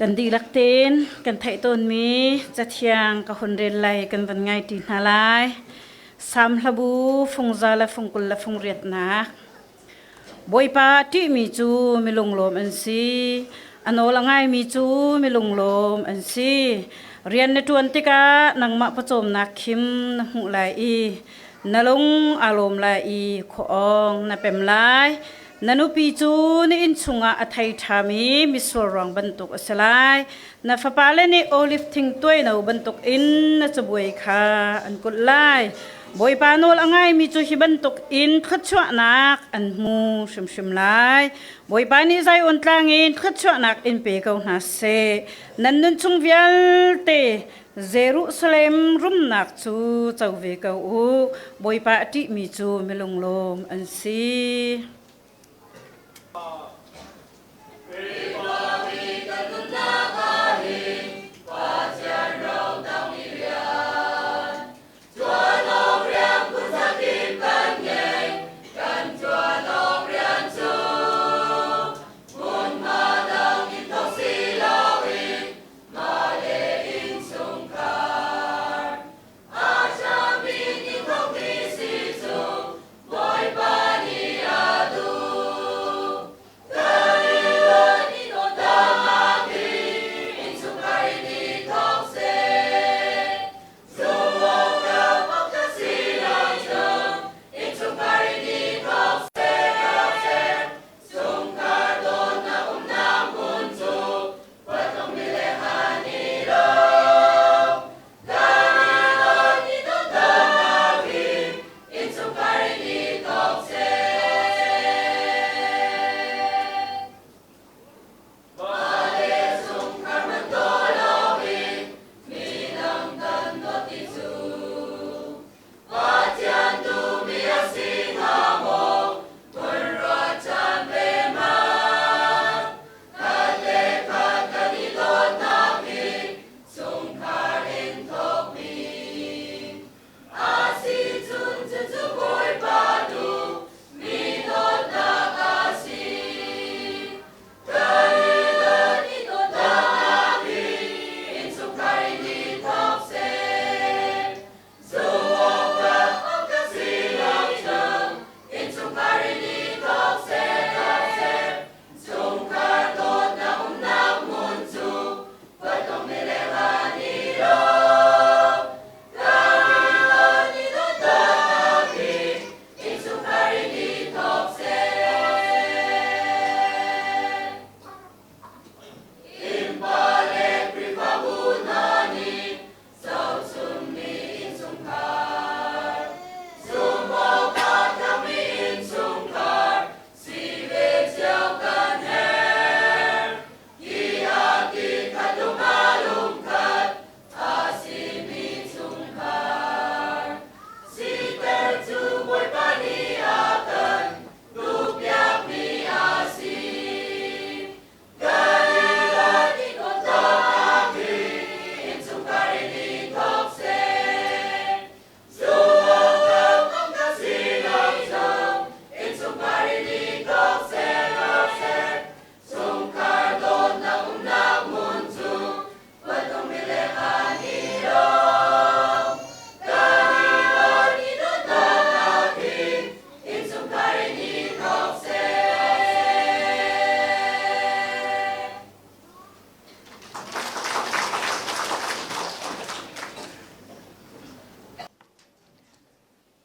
Kan dihlak tein kan theih tawnmi Cathiang ka hun rel lai kan van ngai ṭi hna lai. Salm hlabu fungza le fungkul le fungriatnak. Bawipa a ṭihmi cu milunglawm an si. A nawl a ngaimi cu milunglawm an si. Rian na ṭuan tikah nangmah pawcawmnak khim na hmuh lai i na lung aa lawm lai i khua awng na pem lai. Na nupi cu na inn chungah a thei ṭhami mitsur ruang bantuk a si lai. Na fapale nih oliv thing tuaino bantukin na cabuai kha an kulh lai. Bawipa nawl a ngaimi cu hi bantukin thluachuahnak an hmu hrimhrim lai. Bawipa nih Zion tlang in thluachuahnak in pe ko hna seh. Nan nunchung vialte Jerusalem rumnak cu co ve ko u. Bawipa a ṭihmi cu milunglawm an si.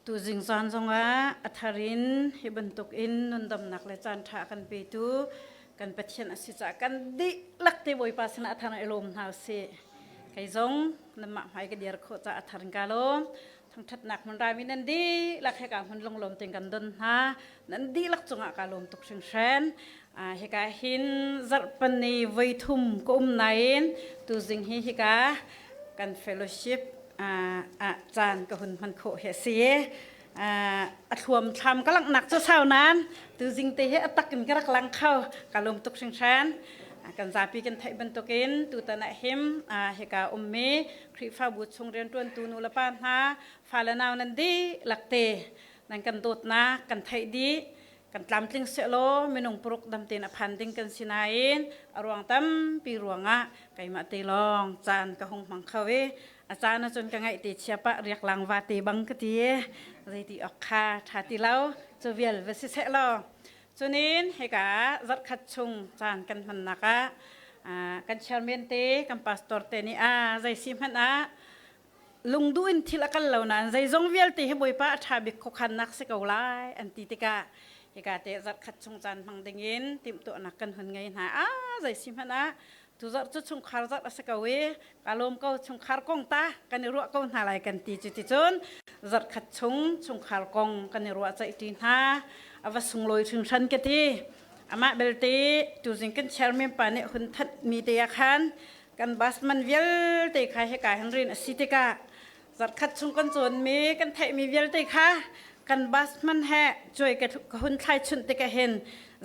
Tuzing zan zongah a thar in hi bantuk in nundamnak le caan ṭha kan petu kan Pathian a si caah kan dihlak te Bawipa sinah a thar i lawm hna usih. Kei zong nanmah hmai ka dir khawh caah a thar in ka lawm. Thangṭhatnak hmun raimi nan dihlak he ka hmun lunglawm tein kan don hna. Nan dihlak cungah ka lawm tuk hringhran. Hika hin zarhpani voi thum ka um nain tuzing hi hika kan fellowship ah caan ka hun hman khawh hi a si. A thluam thlam ka langhnak cu sau nain tuzing te hi a tak in ka rak lang kho. Ka lawm tuk hringhran. Kan zapi kan theih bantukin tutan ah him hika ummi Khrihfabu chung rianṭuantu nu le pa hna fale nau nan dihlak te nan kan dawtnak kan theih dih. Kan tlamtling sehlaw minung paruk dam tein a phan ding kan si nain a ruang tampi ruangah keimah te lawng caan ka hung hmang kho i a caan ahcun ka ngaih te chia pah riaklang va te bang ka ti i zeiti awk kha ṭha ti lo cu vial va si seh law cunin hika zarhkhat chung caan kan hmannak ah kan chairman te kan pastor te nih a zei si hmanh ah lungduh in thil a kal lo nain zeizong vialte hi Bawipa a ṭha bik khuakhannak si ko lai an ti tikah hika te zarhkhat chung caan hmang dingin timhtuahnak kan hun ngei hna. A zei si hmanh ah tu zarh cu chungkhar zarh a si ko i ka lawm ko chungkhar kong ta kan i ruah ko hna lai kan ti cu ti cun zarhkhat chung chungkhar kong kan i ruah ceih ṭi hna a va sunglawi hringhran ka ti. Amah belte tuzing kan chairman pa nih hun thanh mi te ah khan kan bus man vialte kha hika hin rin a si tikah zarhkhat chung kan cawnmi kan theihmi vialte kha kan bus man he cuai ka hun thlai chunh tikah hin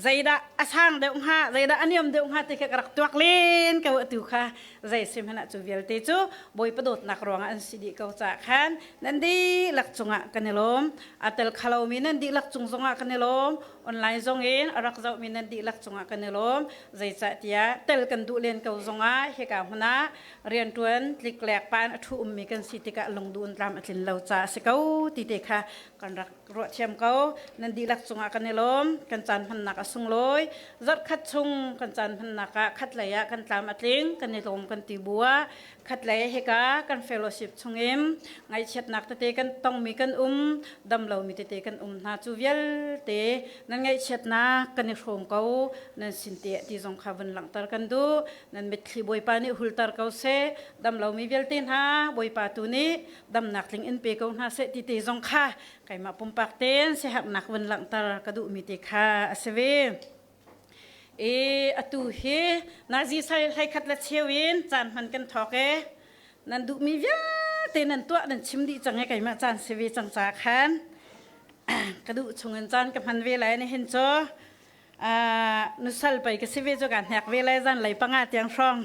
zeidah a sang deuh hnga zeidah a niam deuh hnga ti kha ka rak tuak len ko atu kha zei si hmanh ah cu vialte cu Bawipa dawtnak ruangah an si dih ko caah khan nan dihlak cungah kan i lawm a tel khalomi nan dihlak cung zongah kan i lawm online zong in a rak zohmi nan dihlak cungah kan i lawm Zeicahtiah tel kan duh len ko zongah hika hmun ah rianṭuan tliklek pan a ṭhu ummi kan si tikah lungduh tlam a tlin lo caah a si ko ti te kha kan rak ruah thiam ko. Nan dihlak cungah kan i lawm. Kan caan hmannak a sunglawi. Zarhkhat chung kan caan hmannak ah khatlei ah kan tlam a tling, kan i lawm kan ti bu ah khatlei hika kan fellowship chungin ngaihchiatnak tete kan tongmi kan um, dam lomi tete kan um hna cu vialte nan ngaihchiatnak kan i hrawm ko nan sin te ti zong kha vun langhter kan duh nan mitthli bawipa nih hulter ko seh dam lomi vialte hna bawipa tu nih damnak tling in pe ko hna seh ti te zong kha keimah pumpak tein siaherhnak vun langhter ka duhmi te kha a si ve e atu hi nazi sai hlei khat le cheu in caan hman kan thawk e nan duhmi vialte nan tuah nan chim dih cang e keimah caan si ve cang ca khan ka duh chungin caan ka hman ve lai ni hin cu nusal pei ka si ve cu ka hnek ve lai zan lei panga tiang hrawng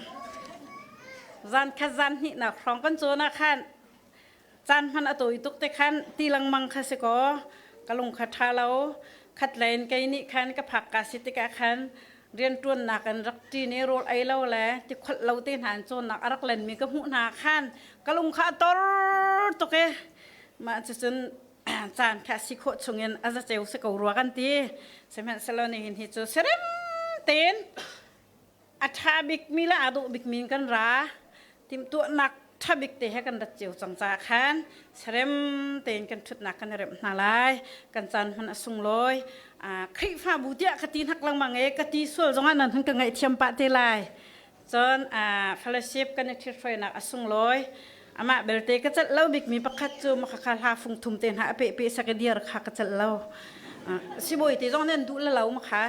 zan khat zan hnih nak hrawng kan cawn ah khan caan hman a tawi tuk te khan ti lengmang kha si ko ka lung kha ṭha lo khat len kei nih khan ka phak ka si tikah khan rianṭuannak in rak ṭin i rawl ei lo le ti kholh lo te hna in cawnnak a rak lenmi ka hmuh hna khan ka lung kha a tor tuk i mah cucun caan kha si khawh chungin a zaceu si ko rua kan ti sihmanhsehlaw nihin hi cu serem tein a ṭha bikmi le aa dawh bikmi in kan ra timhtuahnak ṭha bik te he kan rat cio cang caah khan serem tein kan ṭhutnak kan i remh hna lai kan caan hman a sunglawi Khrihfabu tiah ka ti hnak lengmang e ka ti sual zongah nan hun ka ngaihthiam pah te lai Cun fellowship kan i ṭhithruainak a sunglawi. Amah belte ka celh lo bikmi pakhat cu makhakha hla fung thum te hna a pehpeh sak i dir kha ka celh lo. Sibawi te zong nan duh le lo makha.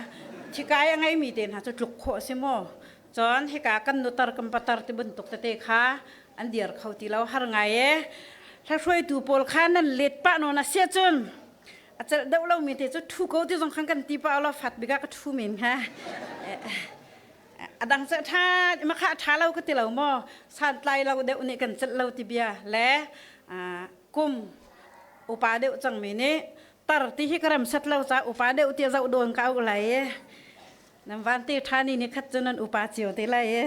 Thikai a ngeimi te hna cu tluk khawh a si maw? Cun hika kan nutar kan patar ti bantuk tete kha an dir kho ti lo har ngai e. Hlahruaitu pawl kha nan let pah nawn a sia cun a celh deuh lomi te cu ṭhu ko ti zong khan kan ti pah lo fat bik ah ka ṭhu men kha. A dang cu ṭha ma kha a ṭha lo ka ti lo maw santlai lo deuh nih kan celh lo ti bia le kum upa deuh cangmi nih tar ti hi ka rem set lo ca upa deuh ti zoh dawn ka auh lai i nan van te ṭha ni ni khat cu nan upa cio te lai i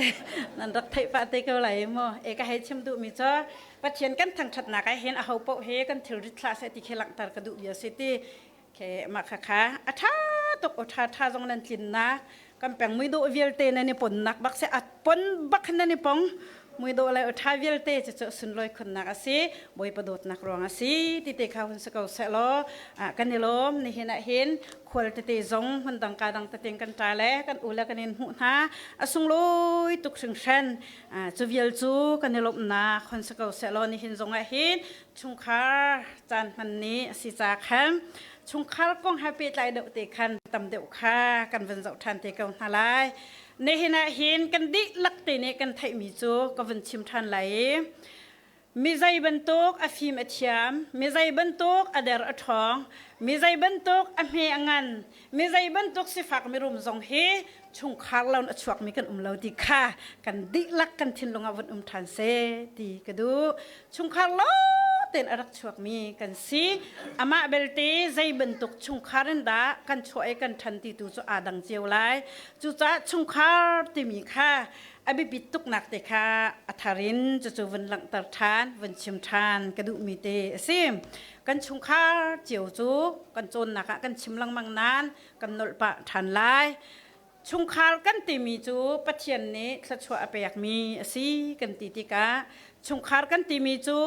nan rak theih pah te ko lai mu e ka hei chim duhmi cu Pathian kan thangṭhatnak ah hin aho paoh he kan thilrit hlah seh ti khi langhter ka duh bia si ti Ke mah khakha a ṭha tuk aw ṭha ṭha zong nan tlinnak kan peng muidawh vialte nan i ponnak bak si a pon bak nan i pong muidawh le aw ṭha vialte cu cu sunlawi khunnak a si Bawipa dawtnak ruang a si ti te kha hun si ko seh law kan i lawm nihin ah hin khual tete zong hmun dang ka dang tete kan ṭa le kan u le kan in hmuh hna a sunglawi tuk hringhran cu vial cu kan i lawmhnak hun si ko seh law nihin zong ah hin chungkhar caan hman ni a si ca khan chungkhar kong he pehtlai deuh te khan tam deuh kha kan van zoh ṭhan te ko hna lai. Nihin ah hin kan dihlak te nih kan theihmi cu ka vun chim ṭhan lai i mi zei bantuk a fim a thiam, mi zei bantuk a der a ṭhawng, mi zei bantuk a hme a ngan, mi zei bantuk sifak mirum zong hi chungkhar lo in a chuakmi kan um lo ti kha kan dihlak kan thinlung ah vun um ṭhan seh ti ka duh. Chungkhar lo tein a rak chuakmi kan si. Amah belte zei bantuk chungkhar in dah kan chuah i kan ṭhan ti tu cu aa dang cio lai. Cucaah chungkhar timi kha a biapit tuknak te kha a thar in cucu vun langhter ṭhan, vun chim ṭhan ka duhmi te a si. Kan chungkhar cio cu kan cawnnak ah kan chim lengmang nain kan nolh pah ṭhan lai. Chungkhar kan timi cu Pathian nih thluachuah a pekmi a si kan ti tikah chungkhar kan timi cu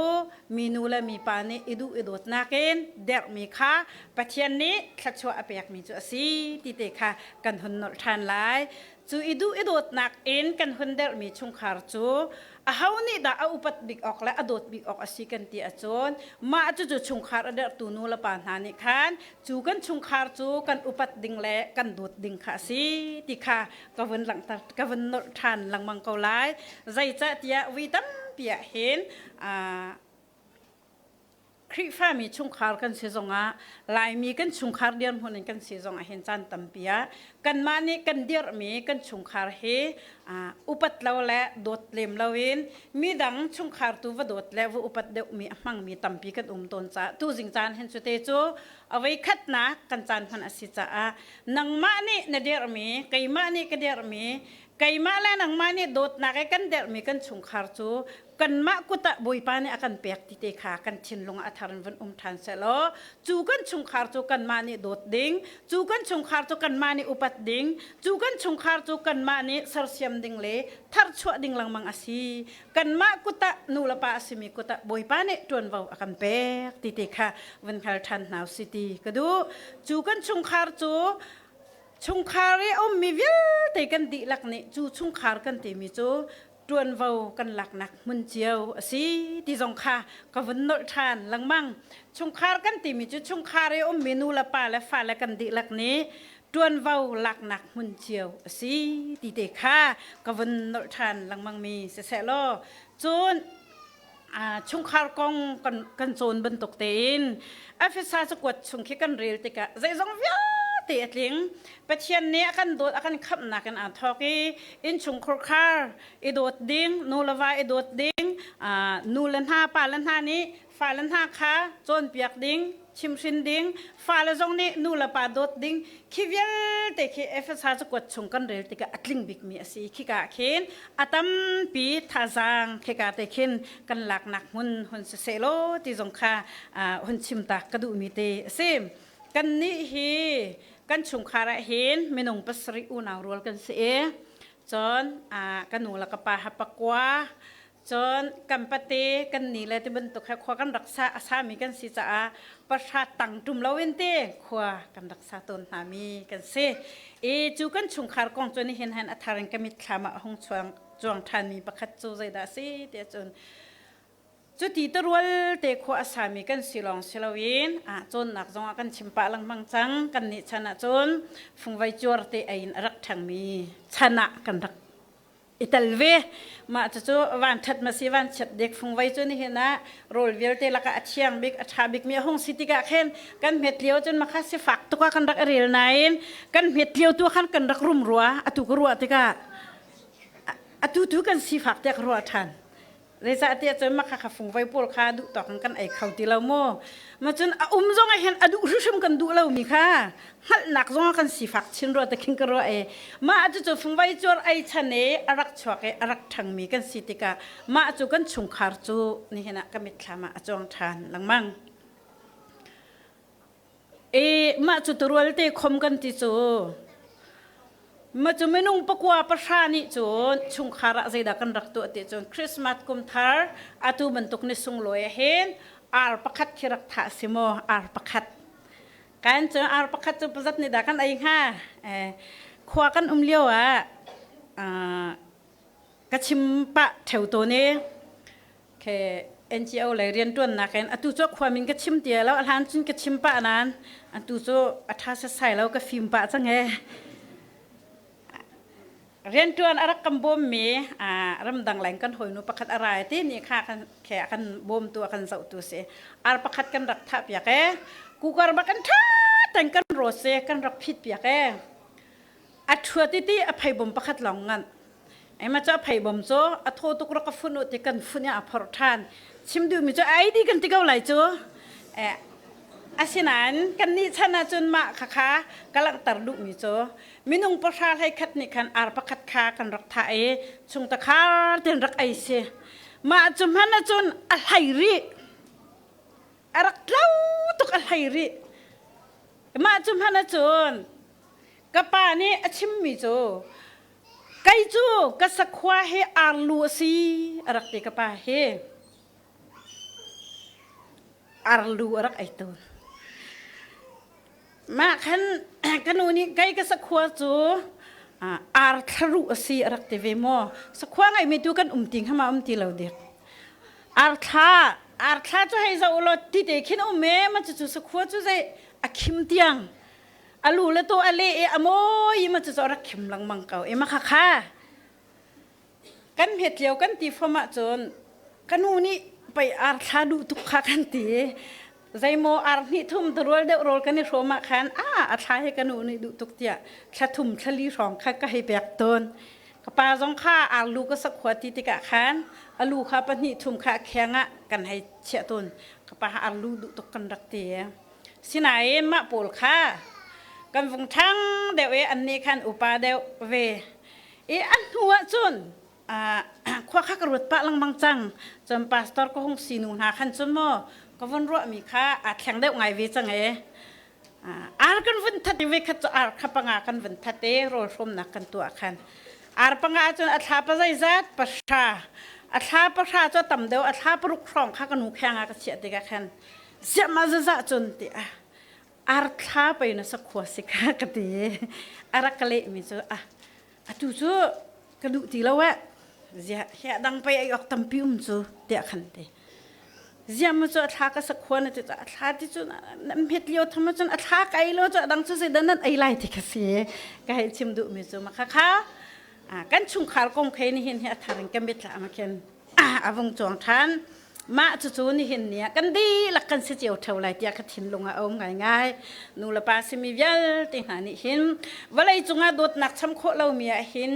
minu le mipa nih i duh i dawtnak in derhmi kha Pathian nih thluachuah a pekmi cu a si ti te kha kan hun nolh ṭhan lai. Cu i duh i dawtnak in kan hun derhmi chungkhar cu aho nih dah a upat bik awk le a dawt bik awk a si kan ti ahcun mah cucu chungkhar a derhtu nu le pa hna nih khan cu kan chungkhar cu kan upat ding le kan dawt ding kha a si ti kha ka vun langhter ka vun nolh ṭhan lengmang ko lai. Zeicahtiah vui tampi ah hin Khrihfami chungkhar kan si zongah Laimi kan chungkhar dirhmun in kan si zongah hin caan tampi ah kanmah nih kan dirhmi kan chungkhar hi upat lo le dawt lem loin midang chungkhar tu va dawt le va upat deuhmi a hmangmi tampi kan um tawn caah tuzing caan hin cu te cu a voi khatnak kan caan hman a si caah nangmah nih na dirhmi keimah nih ka dirhmi keimah le nangmah nih dawtnak i kan derhmi kan chungkhar cu kanmah kut ah Bawipa nih a kan pek ti te kha kan thinlung ah a thar in vun um ṭhan sehlaw cu kan chungkhar cu kanmah nih dawt ding, cu kan chungkhar cu kanmah nih upat ding, cu kan chungkhar cu kanmah nih sersiam ding le tharchuah ding lengmang a si. Kanmah kut ah nu le pa a simi kut ah Bawipa nih ṭuanvo a kan pek ti te kha vun hngal ṭhan hna usih ti ka duh. Cu kan chungkhar cu chungkhar i a ummi vialte kan dihlak nih cu chungkhar kan timi cu ṭuanvo kan laknak hmun cio a si ti zong kha ka vun nolh ṭhan lengmang. Chungkhar kan timi cu chungkhar i ummi nu le pa le fale kan dihlak nih ṭuanvo laknak hmun cio a si ti te kha ka vun nolh ṭhan lengmangmi siseh law cun chungkhar kong kan cawn bantuk tein Efesa cakuat chung khi kan rel tikah zeizong vialte a tling. Pathian nih a kan dawt a kan khamhnak in aa thawk i innchungkhur khar i dawt ding, nu le va i dawt ding, nu le hna pa le hna nih fale hna kha cawnpiak ding, chimhrin ding, fale zong nih nu le pa dawt ding khi vialte khi Efesa cakuat chung kan rel tikah a tling bikmi a si. Khika ah khin a tampi thazaang khika te khin kan laknak hmun hun si seh law ti zong kha hun chim tak ka duhmi te a si. Kannih hi kan chungkhar ah hin minung pasarih unau rual kan si i cun ka nu le ka pa ha pakua cun kan pate kan ni le ti bantuk he khua kan rak sa a sami kan si caah pahra tang tum loin te khua kan rak sa tawn hna mi kan si. I cu kan chungkhar kong cu nihin han a thar in ka mitthlam ah a hung chuang cuang ṭhanmi pakhat cu zeidah a si tiah cun cuti tarual te khua a sami kan si lawng si loin cawnnak zongah kan chim pah lengmang cang. Kan nih chan ah cun fungvei cuar te ei in a rak ṭhangmi chan ah kan rak i tel ve. Mah cucu van ṭhat ma si van chiat dek fungvei cu nihin ah rawl vialte lakah a thiang bik a ṭha bikmi a hung si tikah khin kan hmet lio cun makha sifak tuk ah kan rak i rel nain kan hmet lio tu khan kan rak rum rua. Atu ka ruah tikah atu tu kan sifak tiah ka ruah ṭhan. Zeicahtiah cun mah kha fungvei pawl kha duh tawk in kan ei kho ti lo mu. Ma cun a um zong ah hin a duh hrimhrim kan duh lomi kha hngalhnak zong ah kan sifak chin rua te khin ka ruah i mah cu cu fungvei cuar ei chan i a rak chuak i a rak ṭhangmi kan si tikah mah cu kan chungkhar cu nihin ah ka mitthlam ah a cuang ṭhan lengmang. E mah cu turual te khom kan ti cu mah cu minung pakua pahra nih cun chungkhar ah zeidah kan rak tuah ti cun Christmas kum thar atu bantuk ni sunglawi ah hin ar pakhat khi rak thah si maw ar pakhat kan cu ar pakhat cu pazat nih dah kan ei hnga khua kan um lio ah ka chim pah theu tawn i Ke NGO lei rianṭuannak in atu cu khua min ka chim ti lo, a hlan cun ka chim pah nain atu cu a ṭha setsai lo, ka fim pah cang ee. Rianṭuan a rak kan bawmmi ramdang leng kan hawinu pakhat a ra ti ni kha kan khe a kan bawmtu a kan zohtu si. Ar pakhat kan rak thah piak ee. Kukar bak kan ṭha ten kan rawt si kan rak phit piak ee. A ṭhua titi a pheibom pakhat lawng nganh. Ema cu a pheibom cu a thaw tuk rak ka fun u ti kan fun i a phorh ṭhan. Chim duhmi cu ai di kan ti ko lai cu. Eh, asinain kan nih chan ahcun mah khakha ka langhter duhmi cu minung pahra hlei khat nih khan ar pakhat kha kan rak thah i chungtakhar ten rak ei si. Mah cu hmanh ahcun a hlei rih. A rak tlo tuk a hlei rih. Mah cu hmanh ahcun ka pa nih a chimmi cu kei cu ka sakhua hi arlu a si a rak ti ka pa hi. Arlu a rak ei tawn. Mah khan ka nu nih kei ka sakhua cu ar thlaruh a si a rak ti ve maw. Sakhua ngeimi tu kan um ti hnga ma um ti lo dik. Arthla arthla cu hei zoh law ti te khin um e ma cucu sakhua cu zei a khim tiang alu le to a le e a mawi ma cucu a rak khim lengmang ko e ma kha kha kan hmet lio kan ti fom ahcun ka nu nih pei arthla duh tuk kha kan ti zeimaw ar hnih thum rual deuh rawl kan i hrawm ah khan a a thla hi ka nu nih duh tuk tiah thla thum thla li hrawng kha ka hei pek tawn ka pa zong kha arlu ka sakhua ti tikah khan alu kha pahnih thum kha kheng ah kan hei chiah tawn ka pa arlu duh tuk kan rak ti sinain mah pawl kha kan vung ṭhang deuh i an nih khan upa deuh ve i a hnu ah cun khua kha ka ruat pah lengmang cang. Cun pastor ka hung si nu hna khan cun maw ka vun ruahmi kha aa thleng deuh ngai ve cang e. Ar kan vun that ve khat cu ar kha panga kan vun that e rawl hrawmnak kan tuah khan. Ar panga cun a thla pa zeizat pahra. A thla pahra cu tam deuh a thla paruk hrawng kha ka nu kheng ah ka chiah tikah khan ziah ma zazah cun ti ah ar thla pei na sakhua si kha ka ti a rak ka lehmi cu ah atu cu ka duh ti lo eh ziah heh dang pei ei awk tampi um cu tiah khan ti ziah mu cu a thla ka sakhua na ti a thla ti cu nan hmet lio tham cun a thla ka ei lo cu a dang cu zeidah nan ei lai ti ka si ka hei chim duh mi cu ma kha kha kan chungkhar kong khei ni hin hi a thar in ka mit la ma khin a vung chuang ṭhan. Mah cucu nihin ni ah kan dihlak kan si cio ṭheo lai tiah ka thinlung ah a um ngaingai. Nu le pa simi vialte hna nih hin vawlei cungah dawtnak cham khawh lomi ah hin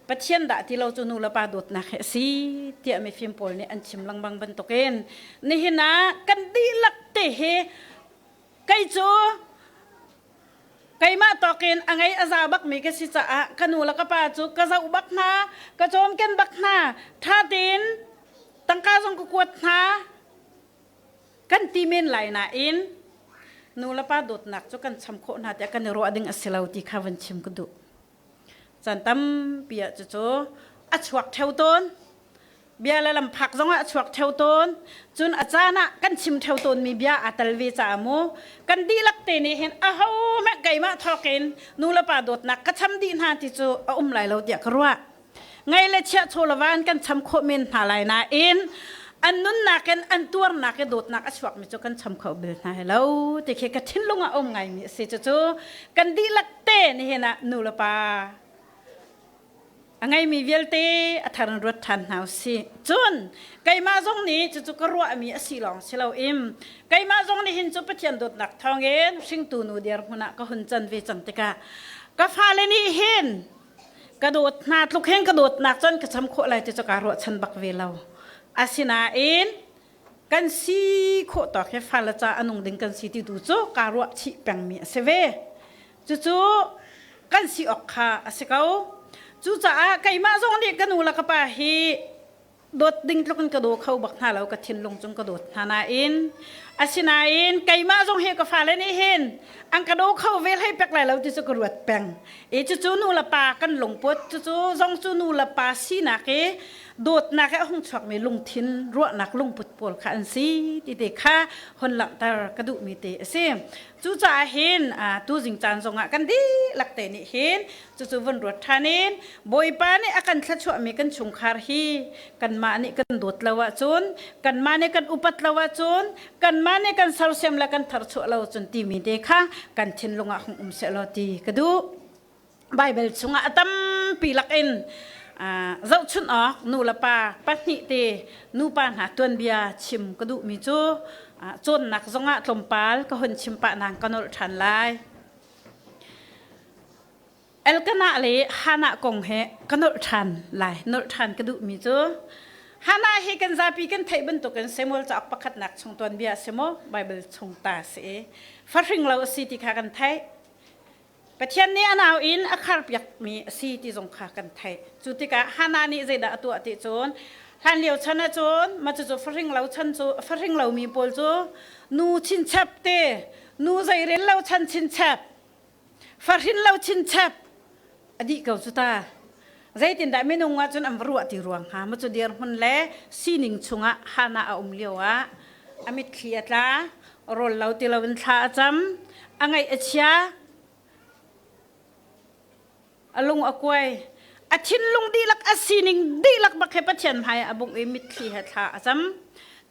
Pathian dah ti lo cu nu le pa dawtnak hi a si tiah mifim pawl nih an chim lengmang bantukin nihin ah kan dihlak te hi kei cu Keimah tawkin a ngei a za bakmi ka si caah ka nu le ka pa cu ka zoh bak hna, ka cawmken bak hna, ṭha tein tangka zong ka kuat hna. Kan ti men lai nain nu le pa dawtnak cu kan cham khawh hna tiah kan i ruah ding a si lo ti kha van chim ka duh. Caan tampi ah cucu a chuak ṭheo tawn. Bia le lam phak zongah a chuak ṭheo tawn. Cun a caan ah kan chim ṭheo tawnmi bia aa tel ve caah mu kan dihlak te nih hin aho hmanh keimah thawk in nu le pa dawtnak ka cham dih hna ti cu a um lai lo tiah ka ruah. Ngei le chiah chaw le van kan cham khawh men hna lai nain an nunnak in an tuarnak i dawtnak a chuakmi cu kan cham kho bel hna he lo ti khi ka thinlung ah um ngaimi a si. Cucu kan dihlak te nihin ah nu le pa a ngeimi vialte a thar in ruat ṭhan hna usih. Cun keimah zong nih cucu ka ruahmi a si lawng si loin keimah zong nih hin cu Pathian dawtnak thawngin hringtu nu dirhmun ah ka hun can ve cang tikah ka fale nih hin ka dawt hna tluk hin ka dawtnak cun ka cham khawh lai ti cu kaa ruahchan bak ve lo. Asinain kan si khawh tawk hi fale ca a nung ding kan si ti tu cu kaa ruah chih pengmi a si ve. Cucu kan si awk kha a si ko. Cucaah keimah zong nih ka nu le ka pa hi dawt ding tluk in ka daw kho bak hna lo ka thinlung cung ka dawt hna nain asinain keimah zong hi ka fale nih hin an ka daw kho ve hlei pek lai lo ti cu ka ruat peng i cucu nu le pa kan lungput cucu zong cu nu le pa sinak i dawtnak i a hung chuakmi lungthin ruahnak lungput pawl kha an si ti te kha hon langhter ka duhmi te a si. Cucaah hin tuzing caan zongah kan dihlak te nih hin cucu vun ruat ṭhan in Bawipa nih a kan thluachuahmi kan chungkhar hi kanmah nih kan dawt lo ahcun kanmah nih kan upat lo ahcun kanmah nih kan sersiam le kan tharchuah lo cun timi te kha kan thinlung ah hung um sehlaw ti ka duh. Baibal chungah a tampi lakin zohchunh awk nu le pa pahnih te nupa hna tuanbia chim ka duhmi cu cawnnak zongah tlawmpal ka hun chim pah nang ka nolh ṭhan lai. Elkanah le Hannah kong he ka nolh ṭhan lai. Nolh ṭhan ka duhmi cu. Hannah hi kan zapi kan theih bantukin Samuel cauk pakhatnak chung tuanbia a si maw? Bible chung ta a si i fahring lo a si ti kha kan theih. Pathian nih a nau in a kharpiakmi a si ti zong kha kan theih. Cu tikah Hannah nih zeidah a tuah ti cun hlanlio chan ahcun mah cucu fahring lo chan cu fahring lomi pawl cu nu chinchep te nu zeirel lo chan chinchep fahrin lo chinchep a dih ko cu ta. Zeitindah minung ahcun an va ruah ti ruang hnga maw cu dirhmun le sining chungah Hannah a um lio ah a mitthli a tla, rawl lo ti loin thla a cam, a ngaih a chia, a lung a kuai, a thinlung dihlak a sining dihlak bak he Pathian hmai ah a bungh i mitthli he thla a cam.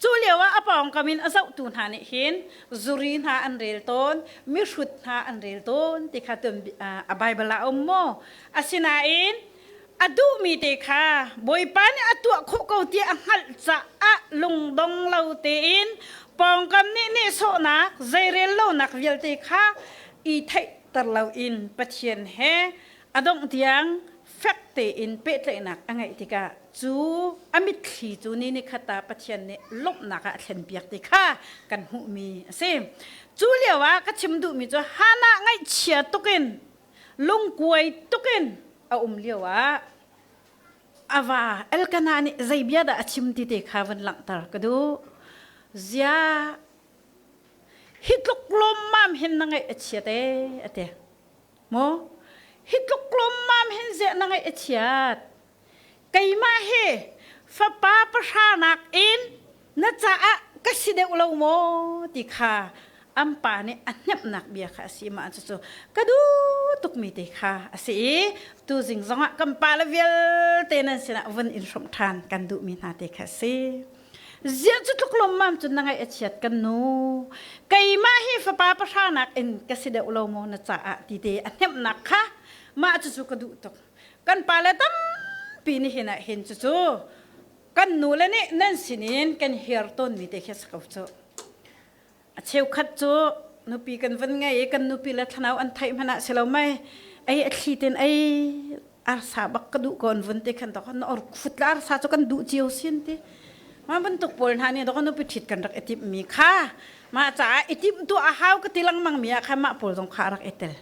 Cu lio ah a pawngkam in a zohtu hna nih hin zuri hna an rel tawn, mihrut hna an rel tawn ti kha a Bible ah a um maw? Asinain a duhmi te kha Bawipa nih a tuah khawh ko ti a hngalh caah lungdong lo tein pawngkam nih nehsawhnak, zeirel lonak vialte kha i theihter loin Pathian he a dongh tiang fek tein pehtlaihnak a ngeih tikah cu a mitthli cu ni nikhat ah Pathian nih lawmhnak ah a thlenpiak ti kha kan hmuhmi a si. Cu lio ah ka chim duhmi cu Hannah ngaihchia tukin lungkuai tukin a um lio ah a va Elkanah nih zei bia dah a chim ti te kha van langhter ka duh. Zia hi tluk lawmmam hin na ngaih a chiat ee a ti. Maw hi tluk lawmmam hin ziah na ngaih a chiat? Keimah hi fapa pahra nakin na caah ka si deuh lo maw ti kha an pa nih a hnemhnak bia kha a si mah cucu ka duh tukmi te kha a si i tuzing zongah kan pa le vialte nan sinah vun in hrawmh ṭhan kan duhmi hna te kha a si. Ziah cu tluk lawmmam cun na ngaih a chiat kan nu. Keimah hi fapa pahra nakin ka si deuh lo maw na caah ti te a hnemhnak kha mah cucu ka duh tuk. Kan pale tampi nihin ah hin cucu kan nule nih nan sinin kan hiar tawnmi te khi a si ko cu. A cheukhat cu nupi kan van ngei i kan nupi le thlanau an theih hmanh ah si lo mei ei a thli ten ei arsa bak ka duh ko an vun te khan to na or khut la arsa cu kan duh cio sin ti ma bantuk pawl hna nih dok nupi ṭhit kan rak i timh mi kha mah caah i timh tu a hau ka ti lengmang mi ah khan mah pawl zong kha rak i tel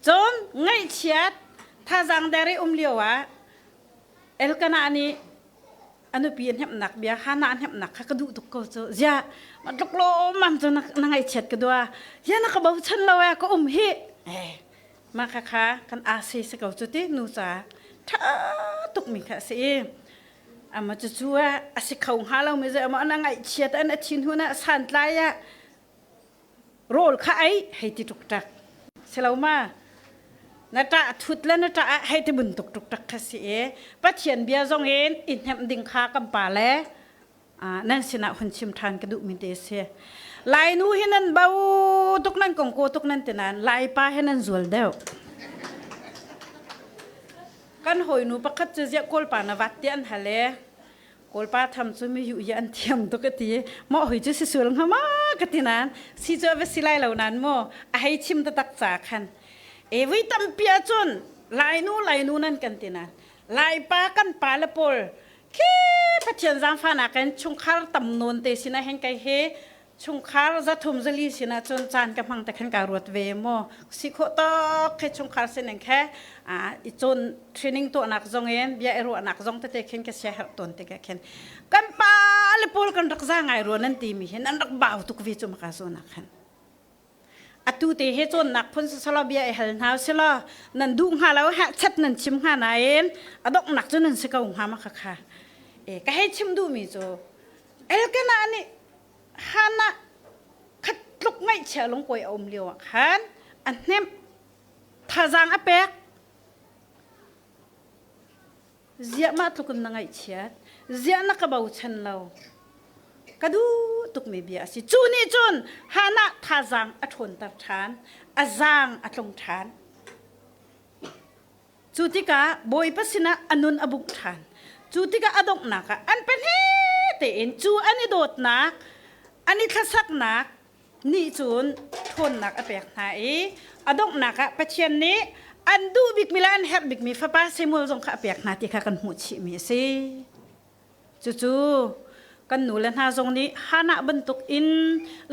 Cun ngaihchiat thazaang der i um lio ah Elkanah nih a nupi a hnemhnak bia Hannah a hnemhnak kha ka duh tuk ko cu. Ziah tluk lawmmam cu na ngaihchiat ka dua. Ziah na ka bochan lo eh ka um hi. Eh mah kha kha kan aa si si ko cu ti nu ca ṭha tukmi kha a si i ama cucu ah a si kho hnga lo mi zei ama na ngaihchiat an a thinhun ah santlai ah rawl kha ei hei ti ṭukṭak si lo ma na ṭah thut le na ṭah ah hei ti buntuk ṭukṭak kha si i Pathian bia zong in i hnemh ding kha kan pa le nan sinah hun chim ṭhan ka duhmi te si. Lainu hi nan bo tuk nan kongko tuk nan ti nain Laipa hi nan zual deuh. Kan hawinu pakhat cu ziah Kawlpa na vat ti an hal e. Kawlpa tham cu mi yu hi an thiam tuk a ti. Maw hoi cu si sual hnga ma ka ti nain si cu a va si lai lo nain maw a hei chim taktak ca khan. E vui tampi ahcun Lainu Lainu nan kan ti nain Laipa kan pa le pawl khi Pathian zaangfahnak in chungkhar tam nawn te sinah hin kei hi chungkhar zathum zali sinah cun caan ka hmang te khan ka ruat ve maw si khawh tawk khe chungkhar sining khe i cawn training tuahnak zong in bia i ruahnak zong tete khin ka sia herh tawn te khin kan pa le pawl kan rak za ngai ruan nan ti mi hin an rak bau tuk ve cu maka zawn ah khan atu te he cawnnak phun sala bia i hal hna sila nan duh hnga lo ha chat nan chim hnga nain a donghnak cu nan si ko hnga ma kha kha e ka hei chim duh mi cu Elkanah nih Hannah khat tluk ngaihchia lungkuai a um lio ah khan a hnemh thazaang a pek ziah mah tluk in na ngaihchiat ziah na ka bochan lo ka duh tukmi bia a si cu nih cun Hannah thazaang a ṭhawnter ṭhan a zaang a tlung ṭhan Cu tikah Bawipa sinah a nun a bungh ṭhan. Cu tikah a donghnak ah an pahnih tein cu an i dawtnak, an i thlasaknak nih cun ṭhawnnak a pek hna i a donghnak ah Pathian nih an duh bikmi le an herh bikmi fapa Samuel zong kha a pek hna ti kha kan hmuh chihmi a si. Cucu kan nu le hna zong nih Hannah bantuk in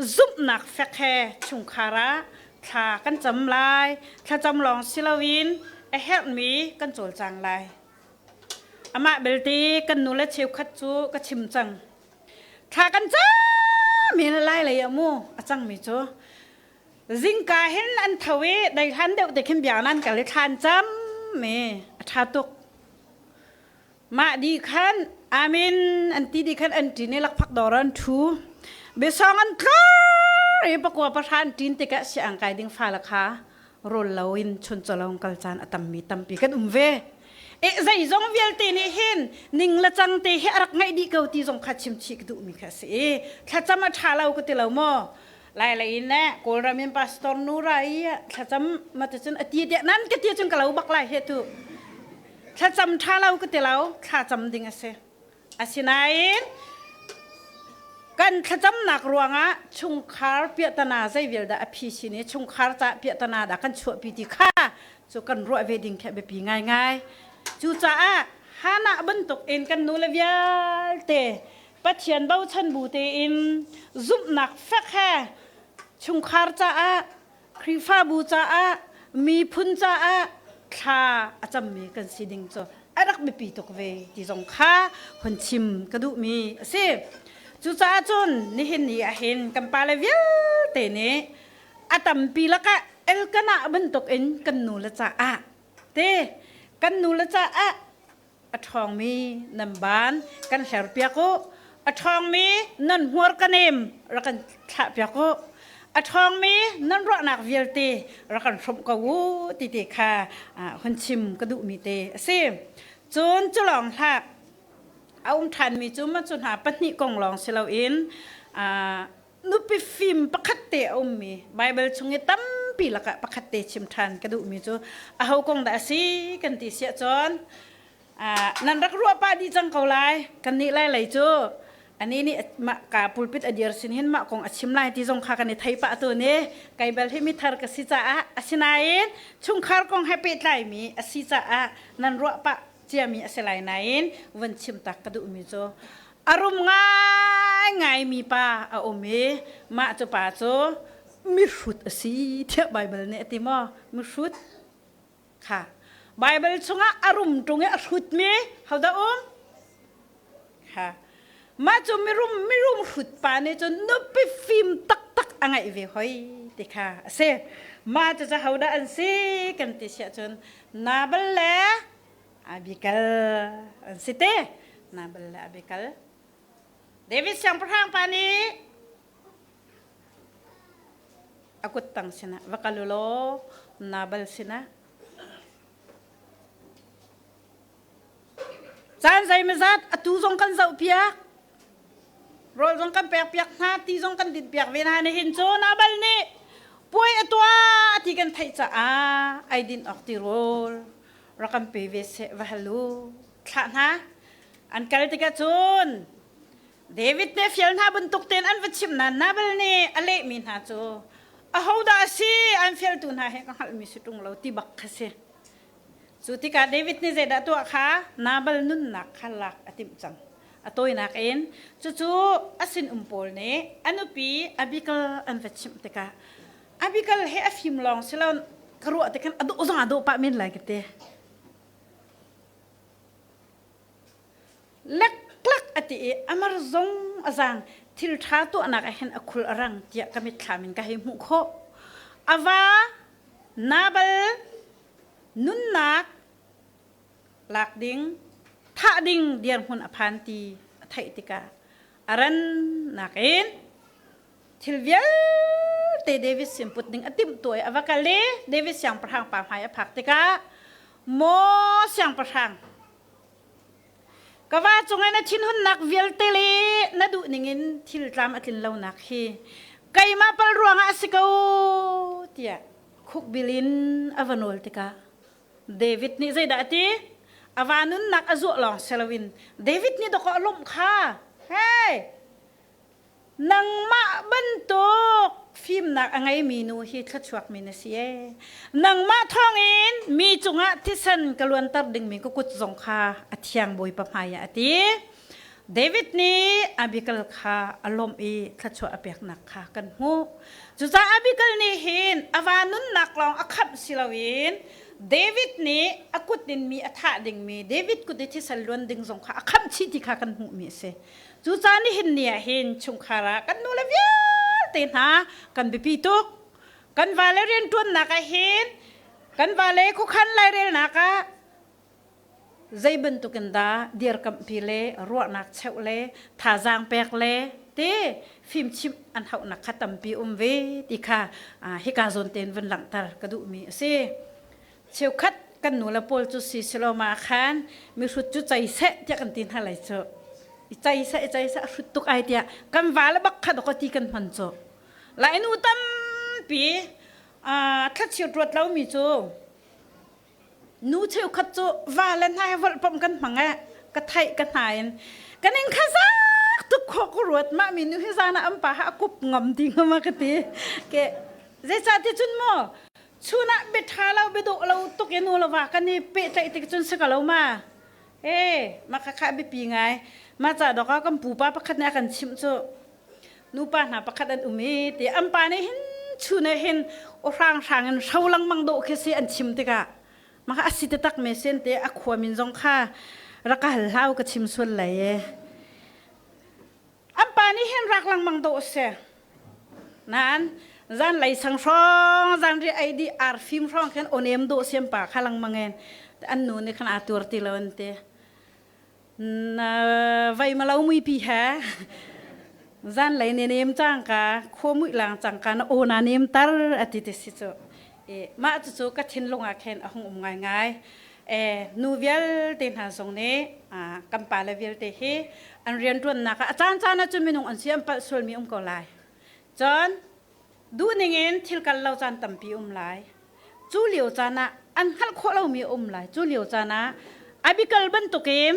zumhnak fek he chungkhar ah thla kan cam lai. Thlacam lawng si loin a herhmi kan cawlcang lai. Amah belte kan nu le cheukhat cu ka chim cang. Thla kan cam mi lai lei ah mu a cangmi cu zingka hin an tho i daihlan deuh te khin biak nan kal i thla an cam mi a ṭha tuk. Mah dih khan amen an ti dih khan an ṭin i lakphak dawr an ṭhu. Biasawng an tlor i pakua pahra an ṭin tikah siang kai ding fale kha rawl loin chunchawlong kal caan a tammi tampi kan um ve. E zeizong vialte nih hin ning le cang te hi a rak ngaih dih ko ti zong kha chimchih ka duhmi kha a si i thlacam a ṭha lo ka ti lo maw lai lei in le kawlram in pastor nu ra i thlacam ma ti cun a ti tiah nan ka ti cun ka lo bak lai he tu thlacam ṭha lo ka ti lo thlacam ding a si asinain kan thlacamnak ruangah chungkhar piahtana zei vial dah a phi sin i chungkhar ca piahtana dah kan chuahpi ti kha cu kan ruah ve ding khi a biapi ngaingai cucaah Hannah bantuk in kan nule vialte Pathian bochan bu tein zumhnak fek he chungkhar caah Khrihfabu caah miphun caah thla a cammi kan si ding cu a rak biapi tuk ve ti zong kha hun chim ka duhmi a si. Cucaah cun nihin ni ah hin kan pale vialte nih a tampi lakah Elkanah bantuk in kan nule caah te kan nule caah a ṭhawngmi nan ban kan hlerpiak u a ṭhawngmi nan hmuar ka nem rak kan thlahpiak u a ṭhawngmi nan ruahnak vialte rak kan hrawmh ko u ti te kha hun chim ka duhmi te a si cun cu lawng hlah a um ṭhanmi cu ma cu hna pahnih kong lawng si loin nupi fim pakhat te a ummi Baibal chung i tampi lakah pakhat te chim ṭhan ka duhmi cu aho kong dah a si kan ti siah cun nan rak ruah pah dih cang ko lai kan nih lai lei cu ani nih mah ka pulpit a dir sin hin mah kong a chim lai ti zong kha kan i thei pah tu ni kai bel hi mi thar ka si caah asinain chungkhar kong he pehtlaimi a si caah nan ruah pah ciami a si lai nain vun chim tak ka duhmi cu a rum ngaingaimi pa a um i mah cu pa cu mihrut a si tiah Baibal nih a ti maw mihrut kha Baibal chungah a rum ṭung i a hrutmi hodah um kha mah cu mirum mirum hrut pa nih cun nupi fim taktak a ngeih ve hoi ti kha a si mah cu hodah an si kan ti siah cun Nabal le Abigail an si te Nabal le Abigail David siangpahrang pa nih a kuttang sinah va kal u law Nabal sinah caan zeimazat atu zong kan zohpiak rawl zong kan pekpiak hna ti zong kan dinpiak ve hna nihin cu Nabal nih puai a tuah ti kan theih caah ei din awk ti rawl rak kan pe ve seh va hal u thlah hna an kal tikah cun David nih fial hna bantuk tein an va chimh na Nabal nih a lehmi hna cu ahodah a si an fialtu hna he ka hngalhmi si ṭung lo ti bak kha si Cu tikah David nih zeidah tuah kha Nabal nunnak kha lak a timh cang. A tawinak in cucu a sinum pawl nih a nupi Abigail an va chimh tikah Abigail he a fim lawng si lo ka ruah te khan a dawh zong a dawh pah men lai ka ti. Leklak a ti i amar zong a zaang thil ṭha tuahnak ah hin a khul a rang tiah ka mitthlam in ka hei hmuh khawh. A va Nabal nunnak lak ding thah ding dirhmun a phan ti a theih tikah a rannak in thil vialte David sin put ding a timhtuah i a va kal i David siangpahrang pa hmai a phak tikah maw siangpahrang ka va cungah na thinhunnak vialte le na duh ningin thil tlam a tlin lonak hi keimah pal ruangah a si ko tiah khukbil in a va nawl tikah David nih zeidah a ti? A va nunnak a zuah lawng si loin David nih dawkaw a lawmh kha. Hey! Nangmah bantuk fimnak a ngeimi nu hi thluachuakmi na si ee. Nangmah thawngin mi cungah thisen ka luanter dingmi ka kut zong kha a thiang Bawipa hmaiah a ti. David nih Abigail kha a lawmh i thluachuah a peknak kha kan hmuh. Cucaah Abigail nih hin a va nunnak lawng a khamh si loin David nih a kut in mi a thah dingmi David kut i thisen luan ding zong kha a khamh chih ti kha kan hmuhmi a si. Cucaah nihin ni ah hin chungkhar ah kan nule vialte hna kan biapi tuk. Kan vale rianṭuannak ah hin kan vale khuakhan lairelnak ah zei bantuk in dah dirkamhpi le ruahnak cheuh le thazaang pek le te fimchimh an hauhnak kha tampi um ve ti kha hika zawn tein vun langhter ka duhmi a si. Cheukhat kan nu le pawl cu si silo ma khan mihrut cu cei seh tiah kan ti hna lai cu. I cei seh i cei seh a hrut tuk ai tiah kan va le bak kha dok ti kan hman cu. Lai nu tampi thlachiat ruat lomi cu Nu cheukhat cu va le hna he volhpamh kan hmang eh ka theih ka hna in kan in kha zak tuk khawh ka ruat mah mi nu hi zan ah an pa ha a kup ngam ti ngam a ka ti ke zeicah ti cun maw chun ah bia ṭha lo bia dawh lo tuk i nu le va kan i pehtlaih tik cun si ka lo ma e mah kha kha biapi ngai mah ca dok ah kan pupa pakhat nih a kan chimh cu nupa hna pakhat an um i ti an pa nih hin chun ah hin aw hrang hrang in hro lengmang dawh khi si an chim tikah mah a si taktak me sen te a khua min zong kha rak ka hal hlau ka chim sual lai e an pa nih hin rak lengmang dawh si nain zan lei sang hrawng zan ri ei di ar fim hrawng khin onem dawh siam pa kha lengmang en an nu nih khan aa tur ti lo an ti Na vei malo muipi he zanlei ne nem cangka khua muih lang cangka na aw na nem tar ati ti si cu e mah cucu ka thinlung ah khin a hung um ngaingai e nu vialte hna zong nih kan pale vialte hi an rianṭuannak ah a caan caan ah cun minung an si an palh sualmi um ko lai cun duhning in thil kal lo caan tampi um lai Cu lio caan ah an hngalh khawh lomi a um lai. Cu lio caan ah Abigail bantukin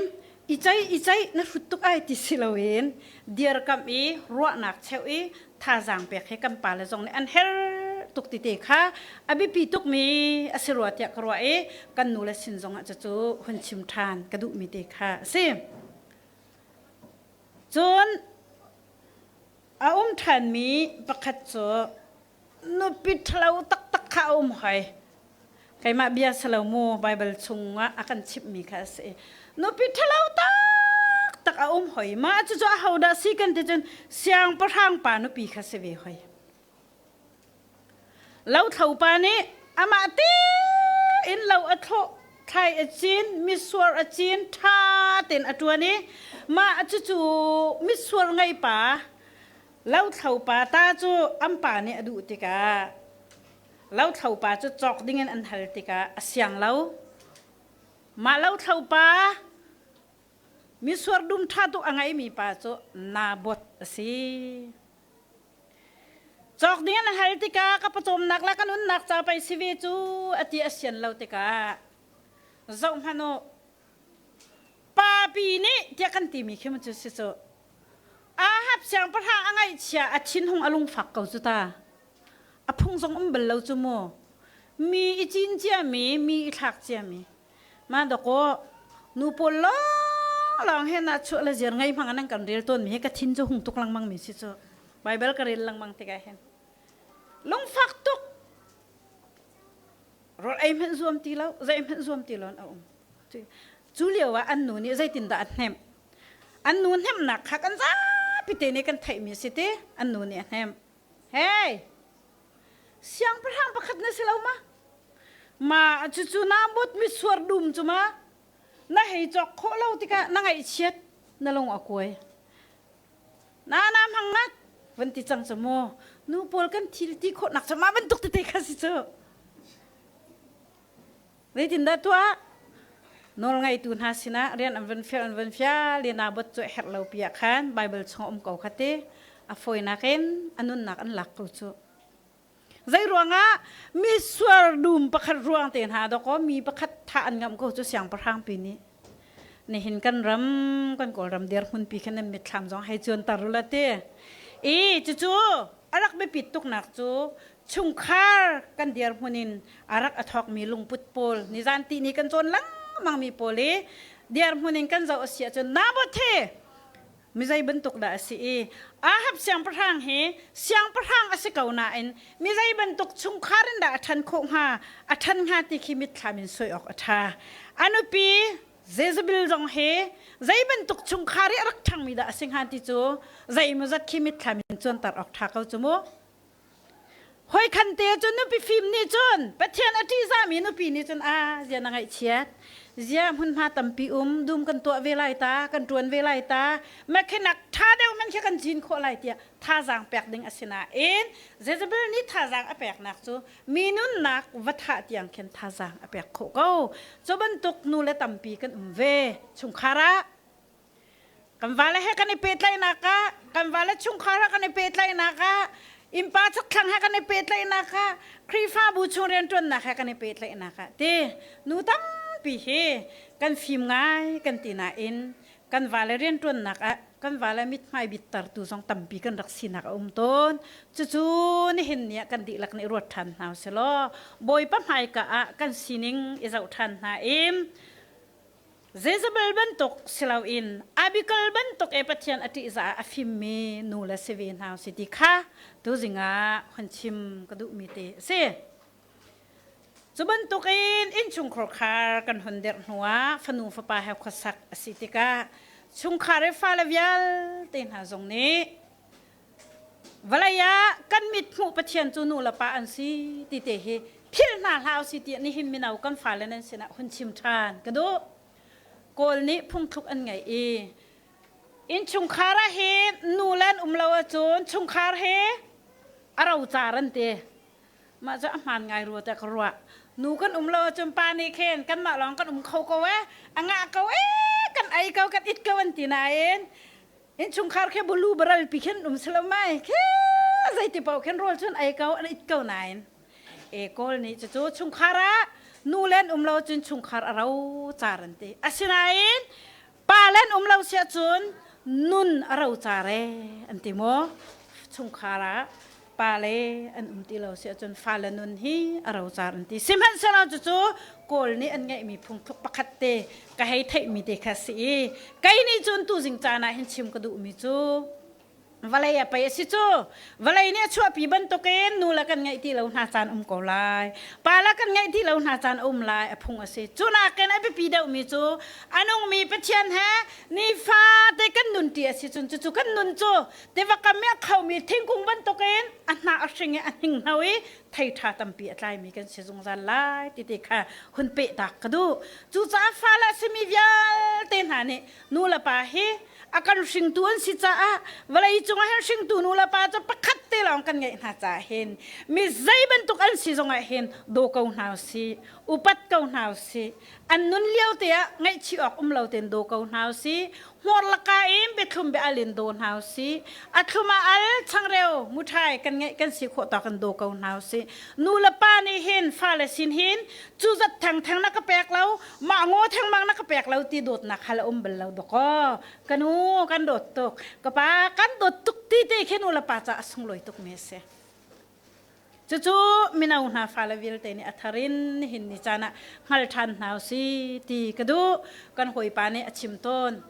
i ceih i ceih na hrut tuk ai ti si loin dirkamh i ruahnak cheuh i thazaang pek hi kan pale zong nih an herh tuk ti te kha a biapi tukmi a si rua tiah ka ruah i kan nu le sin zongah cucu hun chim ṭhan ka duhmi te kha a si. Cun a um ṭhanmi pakhat cu nupi ṭhalo taktak kha a um hoi. Keimah bia si lo mu Bible chungah a kan chimhmi kha a si. Nupi ṭhalo taktak a um hoi. Mah cucu ahodah si kan ti cun siangpahrang pa nupi kha si ve hoi. Lothlo pa nih amah tein lo a thlawh, thlai a cin, misuar a cin, ṭha tein a ṭuan i mah cucu misuar ngei pa Lothlo pa ta cu an pa nih a duh tikah lothlo pa cu cawk dingin an hal tikah a siang lo. Mah lothlo pa misuar dum ṭha tuk a ngeimi pa cu Naboth a si. Cawk dingin an hal tikah ka pawcawmnak le ka nunnak ca pei si ve cu a ti a sian lo tikah zoh hmanh u papi nih tiah kan timi khi cu si cu Ahab siangpahrang a ngaihchia a thinhung a lungfak ko cu ta. A phung zong um bal lo cu mu. Mi i cin ciami, mi i thlak ciami. Ma dakaw nu pawl lawng he na chuah le ziar ngei hmang nan kan rel tawn mi hi ka thin cu hung tuk lengmang mi si cu. Bible ka rel lengmang tikah hin. Lungfak tuk. Rawl ei hmanh zuam ti lo, zei hmanh zuam ti lo a um. Cu lio ah an nu nih zeitindah a hnemh? An nu hnemhnak kha kan zapi te nih kan theihmi a si ti an nu nih a hnemh. Hey, siangpahrang pakhat na si lo ma? Ma cucu naa but misuar dum cu ma? Na hei cawk khawh lo tikah na ngaihchiat na lung a kuai. Na na hmang ngat van ti cang cu mu. Nu pawl kan thil ti khawhnak cu mah bantuk tete kha si cu. Zeitindah tuah? Nawlngeitu hna sinah rian an van fial an van fial i Naboth cu a herh lo pi ah khan Baibal chung um ko kha ti a fawinak in a nunnak an lak ko cu. Zei ruangah misual dum pakhat ruang te hna dawkaw mi pakhat thah an ngamh ko cu siangpahrang pi nih. Nihin kan ram kan Kawlram dirhmun pi khan nan mitthlam zong hei cuan tar ula ti. I cucu a rak biapit tuknak cu chungkhar kan dirhmun in a rak a thawkmi lungput pawl nizan ti ni kan cawn lengmang mi pawl i dirhmun in kan zoh a si ahcun Naboth hi Mizei bantuk dah a si i Ahab siangpahrang hi siangpahrang a si ko nain mizei bantuk chungkhar in dah a ṭhan khawh hnga a ṭhan hnga ti khi mitthlam in soi awk a ṭha. A nupi Jezebel zong hi zei bantuk chungkhar i a rak ṭhangmi dah a si hnga ti cu zeimawzat khi mitthlam in cuanter awk ṭha ko cu mu. Hoi khan te cu nupi fim nih cun Pathian a ṭihzahmi nupi nih cun a zia na ngaihchiat zia hmunhma tampi um dum kan tuah ve lai ta kan ṭuan ve lai ta makhinak ṭha deuh man khi kan cin khawh lai tiah thazaang pek ding a si nain Jezebel nih thazaang a peknak cu mi nunnak va thah tiang khin thazaang a pek khawh ko. Cu bantuk nu le tampi kan um ve chungkhar ah Kan vale he kan i pehtlaihnak ah, kan vale chungkhar he kan i pehtlaihnak ah, innpa chakthlang he kan i pehtlaihnak ah, Khrihfabu chung rianṭuannak he kan i pehtlaihnak ah ti nu tampi hi kan fim ngai kan ti nain kan vale rianṭuannak ah kan vale mithmai bittertu zong tampi kan rak sinak a um tawn. Cucu nihin ni ah kan dihlak nih ruat ṭhan hna usilaw Bawipa hmaika ah kan sining i zoh ṭhan hna in Jezebel bantuk si loin Abigail bantuk e Pathian a ṭihzah ah a fimmi nu le si ve hna si ti kha tuzing ah hun chim ka duhmi te a si. Cu bantukin innchungkhar khar kan hun derh hnuah fanu fapa he khuasak a si tikah chungkhar i fale vialte hna zong nih Vawlei ah kan mit hmuh Pathian cu nu le pa an si ti te hi philh hna hlah usih tiah nihin mino kan fale nan sinah hun chim ṭhan ka duh. Kawl nih phungthluk an ngeih i innchungkhar ah hin nu le an um lo ahcun chungkhar hi a rocar an ti. Mah cu a hmaan ngai rua tiah ka ruah. Nu kan um lo ahcun pa nih khin kanmah lawng kan um kho ko ee, a ngah ko ee, kan ei ko, kan it ko an ti nain Innchungkhar khi bulu baral pi khin um silo mai khi zeiti paoh khin rawl cun ei ko an it ko nain e kawl nih cucu chungkhar ah nu len um lo cun chungkhar a ro car an ti asinain pa len um lo siah cun nun a ro car e an ti maw chungkhar ah pa le an um ti lo si ahcun fale nun hi a rocar an ti sihmanhsehlaw cucu kawl nih an ngeihmi phungthluk pakhat te ka hei theihmi te kha si i kei nih cun tuzing caan ah hin chim ka duhmi cu vawlei a pei a si cu vawlei nih a chuahpi bantukin nu le kan ngeih ti lo hna caan um ko lai pa le kan ngeih ti lo hna caan um lai a phung a si cu nakin a biapi deuhmi cu a nungmi Pathian he nifate kan nun ti a si cun cucu kan nun cu Tiva kam i a khomi thingkung bantukin a hnah a hring i a hninghno i thei ṭha tampi a tlaimi kan si zungzal lai ti ti kha hun pehtak ka duh. Cucaah fale a simi vialte hna nih nu le pa hi a kan hringtu an si caah vawlei cungah hin hringtu nu le pa cu pakhat te lawng kan ngeih hna caah hin mi zei bantuk an si zongah hin daw ko hna usih, upat ko hna usih. An nun lio te ah ngaihchih awk um lo tein daw ko hna usih. Hmur laka in biathlum bia al in daw hna usih. A thlum ah al changreu muṭhai kan ngeih kan si khawh tawk in daw ko hna usih. Nu le pa nih hin fale sin hin cu zat thengtheng na ka pek lo, mah ngaw thengmang na ka pek lo ti dawtnak hal a um bal lo dawkaw. Ka nu kan dawt tuk, ka pa kan dawt tuk ti te khi nu le pa caah a sunglawi tuk mi a si. Cucu mino hna fale vialte nih a thar in nihin ni caan ah hngal ṭhan hna usih ti ka duh. Kan hawipa nih a chim tawn.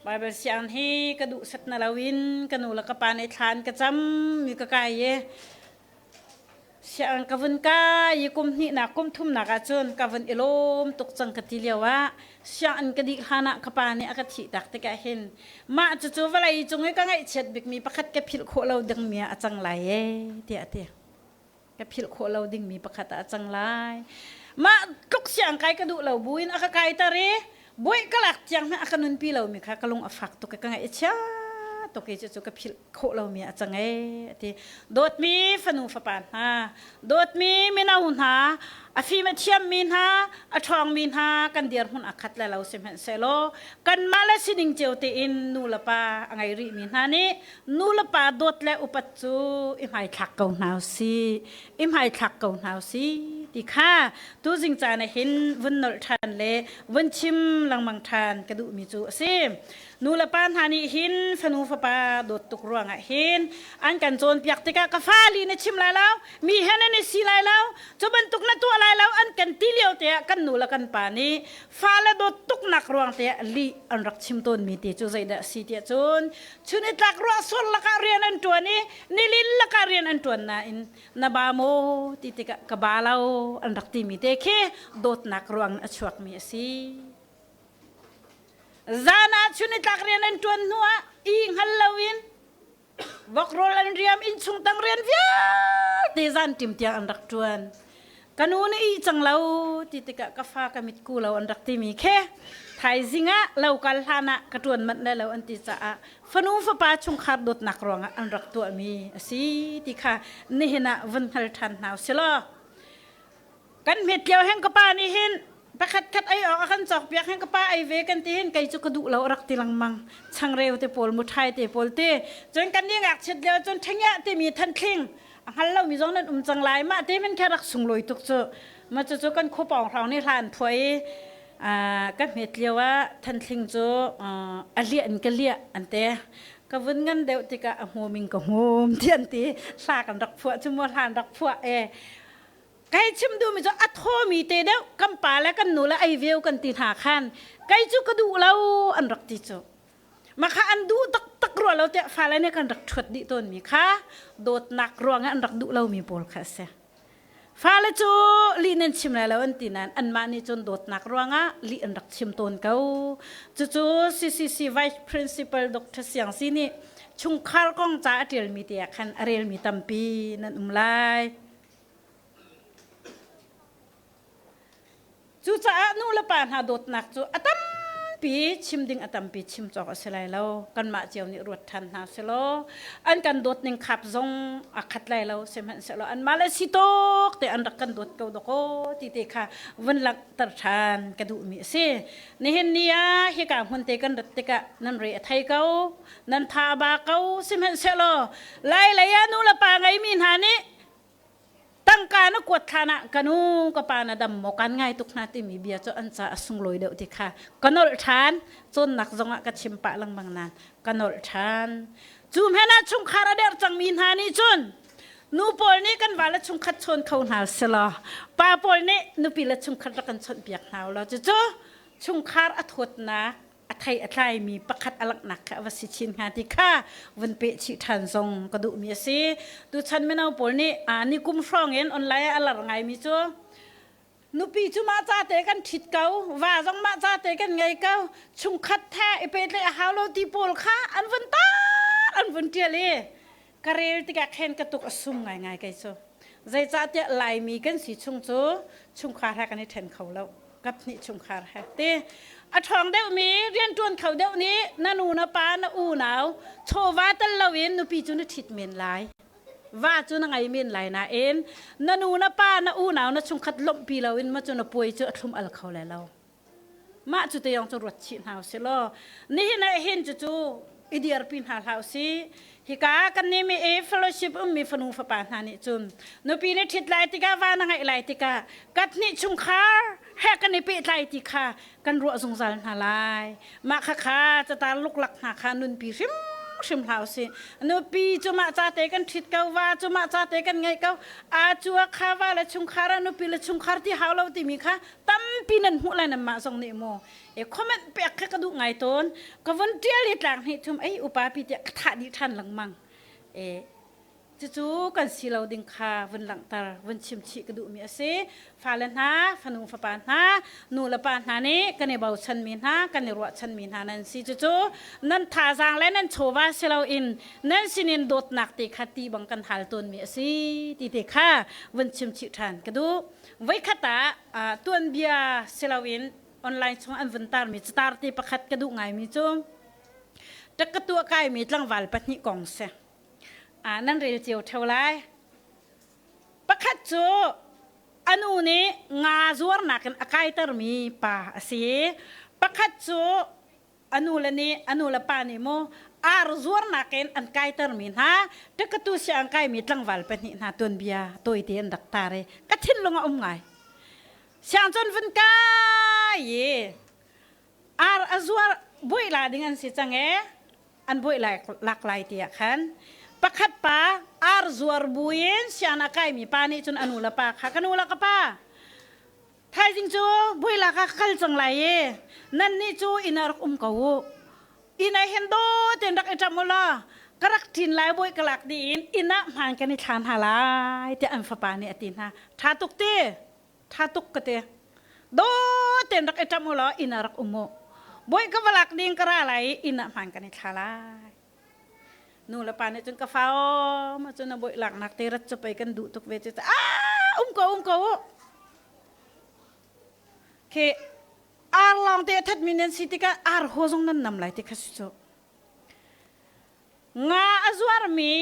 Baibal siang hi ka duh set na loin ka nu le ka pa nih thla an ka cam mi ka kai i siang ka vun kai i kum hnihnak kum thumnak ahcun ka vun i lawm tuk cang ka ti lio ah sianginn ka dih hlan ah ka pa nih a ka thih tak tikah hin mah cucu vawlei cung i ka ngaihchiat bikmi pakhat ka philh khawh lo dingmi ah a cang lai ee tiah a ti. Ka philh khawh lo dingmi pakhat ah a cang lai. Mah tluk siang kai ka duh lo buin a ka kaiter i buai ka lak tiang hmanh a ka nunpi lomi kha ka lung a fak tuk i ka ngaih a chia tuk i cucu ka philh khawh lomi a cang ee a ti. Dawtmi fanu fapa hna, dawtmi mino hna, a fim a thiammi hna, a ṭhawngmi hna kan dirhmun a khat le lo sihmanhsehlaw kanmah le sining cio tein nu le pa a ngei rihmi hna nih nu le pa dawt le upat cu i hmaithlak ko hna usih, i hmaithlak ko hna usih ti kha tuzing caan ah hin vun nolh ṭhan le vun chim lengmang ṭhan ka duhmi cu a si. Nu le pa hna nih hin fanu fapa dawt tuk ruangah hin an kan cawnpiak tikah ka fa li na chim lai lo, mi he nan i si lai lo, cu bantuk na tuah lai lo an kan ti lio te ah kan nu le kan pa nih fale dawt tuknak ruang te ah lih an rak chim tawnmi te cu zeidah a si tiah cun chun i tlak ruah sur lakah rian an ṭuan i nilin lakah rian an ṭuan nain na ba maw ti tikah ka ba lo an rak timi te khi dawtnak ruang a chuakmi a si. Zan ah chun i tlak rian an ṭuan hnuah i hngal loin vok rawl an riam innchung tang rian vialte zan ṭim tiang an rak ṭuan. Ka nu na ih cang lo ti tikah ka fa ka mit ku lo an rak timi khi thaizing ah lo kal hlan ah ka ṭuan manh lai lo an ti caah fanu fapa chungkhar dawtnak ruangah an rak tuahmi a si ti kha nihin ah vun hngal ṭhan hna usilaw. Kan hmet lio hen ka pa nih hin pakhat khat ei awk a kan cawk piak hen ka pa ei ve kan ti hin kei cu ka duh lo rak ti lengmang changreu te pawl muthai te pawl te cun kan ni ngakchiat lio cun ṭhengiah timi thanthling a hngal lomi zong nan um cang lai mah te men kha rak sunglawi tuk cu ma cu cu kan khuapawng hrawng nih hlan phuai ka hmet lio ah thanthling cu a liah in ka liah an te ka vun ngan deuh tikah a hmum in ka hmum ti an ti hla kan rak phuah cu mu hlan rak phuah e Kai chim duhmi cu a thawmi te deuh kan pa le kan nu le ei veo kan ti hna khan kei cu ka duh lo an rak ti cu. Makha an duh taktak rua lo tiah fale nih kan rak ṭhuat dih tawnmi kha dawtnak ruangah an rak duh lomi pawl kha a si. Fale cu lih nan chim lai lo an ti nain anmah nih cun dawtnak ruangah lih an rak chim tawn ko. Cucu CCC Vice Principal Dr. Siang Si nih chungkhar kong ca a ṭialmi te ah khan a relmi tampi nan um lai. Cucaah nu le pa hna dawtnak cu a tampi chim ding a tampi chim cawk a si lai lo. Kanmah cio nih ruat ṭhan hna selaw an kan dawt ning khap zong a khat lai lo sihmanhsehlaw anmah le si tawk te an rak kan dawt ko dawkaw ti te kha vun langhter ṭhan ka duhmi a si. Nihin ni ah hika hmun te kan rat tikah nan re a thei ko, nan tha a ba ko sihmanhsehlaw lai lei ah nu le pa ngeimi hna nih Tangka na kuat hlan ah ka nu ka pa na dam maw kan ngai tuk hna timi bia cu an ca a sunglawi deuh ti kha ka nolh ṭhan. Cawnnak zongah ka chim pah lengmang nain ka nolh ṭhan. Cu hmanh ah chungkhar a derh cangmi hna nih cun nu pawl nih kan vale chungkhat chawn kho hna selaw pa pawl nih nupi le chungkhat rak kan chawnhpiak hna u law cucu chungkhar a thawtnak a thei a tlaimi pakhat a langhnak kha a va si chin hnga ti kha vun peh chih ṭhan zong ka duhmi a si. Tuchan mino pawl nih ni kum hrawng in online ah a lar ngaimi cu nupi cu mah ca te kan ṭhit ko, va zong mah ca te kan ngei ko, chungkhat the i pehtlaih a hau lo ti pawl kha an vun tar an vun ṭial i ka rel tikah khen ka tuk a sum ngaingai kei cu. Zeicahtiah Laimi kan si chung cu chungkhar he kan i ṭhen kho lo. Kaphnih chungkhar he ti. A ṭhawng deuhmi rianṭuan kho deuh nih na nu na pa na unau chawva tel loin nupi cu na ṭhit men lai. Va cu na ngei men lai nain na nu na pa na unau na chungkhat lawmhpi loin ma cu na puai cu a thlum al kho lai lo. Mah cu te yong cu ruat chih hna usih law nihin ah hin cucu i dirpi hna hlah usih. Hika kan nih mi e fellowship ummi fanu fapa hna nih cun nupi nih ṭhit lai tikah va na ngeih lai tikah kathnih chungkhar he kan i pehtlai ti kha kan ruah zungzal hna lai. Mah khakha catar luklak hna kha nunpi hrimhrim hlah usih. Nupi cu mah ca te kan ṭhit ko, va cu mah ca te kan ngeih ko. A cu a kha va le chungkhar ah nupi le chungkhar ti hau lo timi kha tampi nan hmuh lai nanmah zong nih mu e comment pek kha ka duh ngai tawn ka vun ṭial i tlang hnih thum ei upa pi tiah ka thah dih ṭhan lengmang e cucu kan si lo ding kha vun langhter vun chim chih ka duhmi a si fale hna fanu fapa hna nu le pa hna nih kan i bochanmi hna kan i ruahchanmi hna nan si cucu nan thazaang le nan chawva si loin nan sinin dawtnak te kha ti bang kan hal tawnmi a si ti te kha vun chim chih ṭhan ka duh Voikhat ah tuanbia siloin online chung an vun tarmi catar te pakhat ka duh ngaimi cu ṭak ka tuah kaimi tlangval pahnih kong si. Nan rel cio ṭheo lai. Pakhat cu a nu nih nga zuarnak in a kaitermi pa a si. Pakhat cu a nu le nih a nu le pa nih mu ar zuarnak in an kaitermi hna ṭakatu si an kaimi tlangval pahnih hna tuanbia tawite an rak tar i ka thinlung a um ngai siang cun vun kai i ar a zuar Buai la ding an si cang e. An buai lak lai ti ah khan pakhat pa ar zuar buin sian a kaimi pa nih cun a nu le pa kha, ka nu le ka pa, thaizing cu buai lak ah ka kal cang lai i nan nih cu inn ah rak um ko u. Inn ah hin daw tein rak i ṭam u law ka rak ṭin lai. Buai ka lak dih in inn ah hmaan kan i thla hna lai, tiah an fapa nih a ti hna. Ṭha tuk ti, ṭha tuk ka ti. Daw tein rak i ṭam u law inn ah rak um u. Bawi ka va lak ding ka ra lai i inn ah hmaan kan i thla lai. Nu le pa nih cun, ka fa aw, ma cun a bawi laknak te rat cu pei kan duh tuk ve cu. Ah, um ko, um ko u. Khi ar lawng te a thatmi nan si tikah ar haw zong nan nam lai ti kha si cu. Nga a zuarmi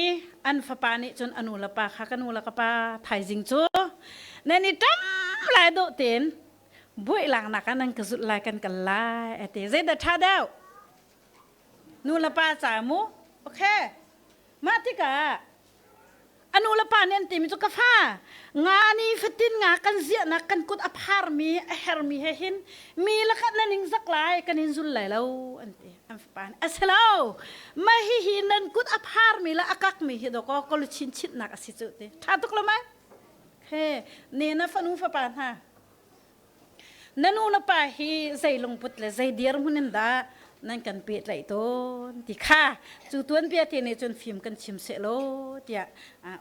an fapa nih cun a nu le pa kha, ka nu le ka pa, thaizing cu nan i ṭam lai, dawh tein buai laknak ah nan ka zulh lai, kan kal lai, a ti. Zeidah ṭha deuh? Nu le pa ca mu. Okay. Mah tikah a nu le pa nih an timi cu, ka fa, nga ni fatin nga kan ziahnak kan kut a pharmi a hermi he hin mi lakah na ning zak lai, kan in zul lai lo, an ti. An fapa nih, a si lo, mah hihi nan kut a pharmi le a kakmi hi dawkaw ka luchin chinhnak a si cu, ti. Ṭha tuk lo mai? He ne na fanu fapa hna, na nu na pa hi zei lungput le zei dirhmun in dah nan kan pehtlaih tawn ti kha cu tuanbia te nih cun fim kan chim seh law tiah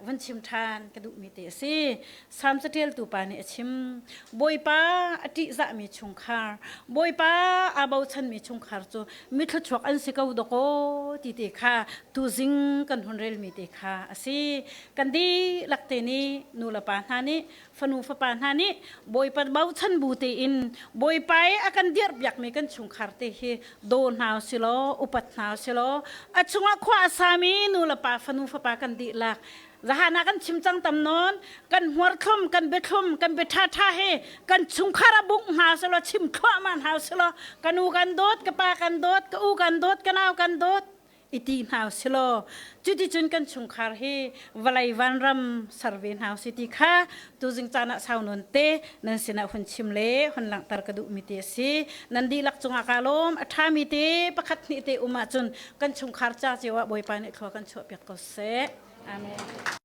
van chim ṭhan ka duhmi te a si. Salm caṭialtu pa nih a chim, Bawipa a ṭihzahmi chungkhar, Bawipa aa bochanmi chungkhar cu mithluachuak an si ko dawkaw, ti te kha tuzing kan hun relmi te kha a si. Kan dihlak te nih, nu le pa hna nih, fanu fapa hna nih Bawipa bochan bu tein Bawipa i a kan dirhpiakmi kan chungkhar te hi daw hna silaw, upat hna silaw, a chungah khua a sami nu le pa, fanu fapa kan dihlak zahan ah kan chim cang tam nawn, kan hmuarthlum, kan biathlum, kan bia ṭhaṭha he kan chungkhar a bungh hna silaw, chim thluahmah hna silaw, ka nu kan dawt, ka pa kan dawt, ka u kan dawt, ka nau kan dawt i ti hna silaw, cuticun kan chungkhar hi vawlei vanram ser ve hna si ti kha tuzing caan ah sau nawn te nan sinah hun chim le hun langhter ka duhmi te a si. Nan dihlak cungah kaa lawm. A ṭhami te pakhat hnih te um ahcun kan chungkhar ca cio ah Bawipa nih thlua kan chuahpiak ko seh. Amen.